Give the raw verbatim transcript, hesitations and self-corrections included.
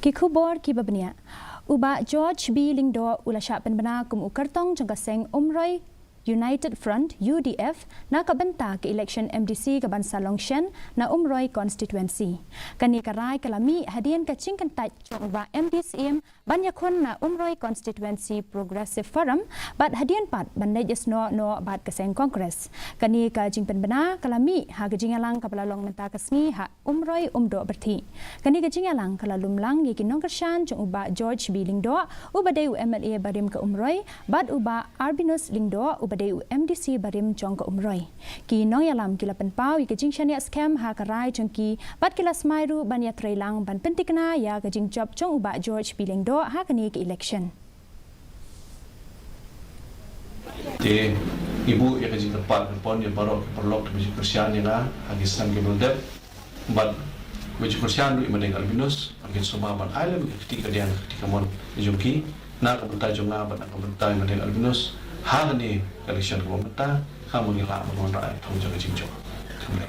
Ki khubor kiba bniah. U Bah George B Lyngdoh u la shah pynbna kum u kyrtong jong ka seng Umroi United Front, U D F, na ka bynta ka election M D C kaban sa long shen na Umroi constituency. Kane ka rai ka la mih hadien ka jingkyntait jong u Bah M D Syiem ban ïakhun na Umroi constituency Progressive Forum bad hadien pat ban leit ïasnoh noh bad ka seng Congress. Kane ka jingpynbna ka la mih ha ka jingïalang kaba la long mynta ka sngi ha Umroi Umdoh Pyrthei. Kane ka jingïalang ka la lum lang ïa ki nongkyrshan jong u Bah George B Lyngdoh, uba dei u M L A barim ka Umroi, bad u Bah Albinus Lyngdoh, uba dei u M D C barim jong ka Umroi. Ki nongïalam ki la pynpaw ïa ka jingshaniah skhem ha ka rai jong ki, bad ki la smai ruh ban ïatreilang ban pynthikna ïa ka jingjop jong u Bah George B Lyngdoh ha kane ka election. Te ngi buh ïa ka jingkyrpad kyrpon ïa baroh ki paralok kiba ju kyrshan ïa nga ha ki snem kiba la dep. Bad kiba ju kyrshan ruh ïa Madeng Albinus, ba kin sngewbha ban ai lem ka kti kadiang ka kti kamon jong ki na ka bynta jong nga bad na ka bynta ïa Madeng Albinus ha kane ka election kaba mynta, khnang ba ngin lah ban wanrah ïa ka thong jong ka jingjop. Khublei.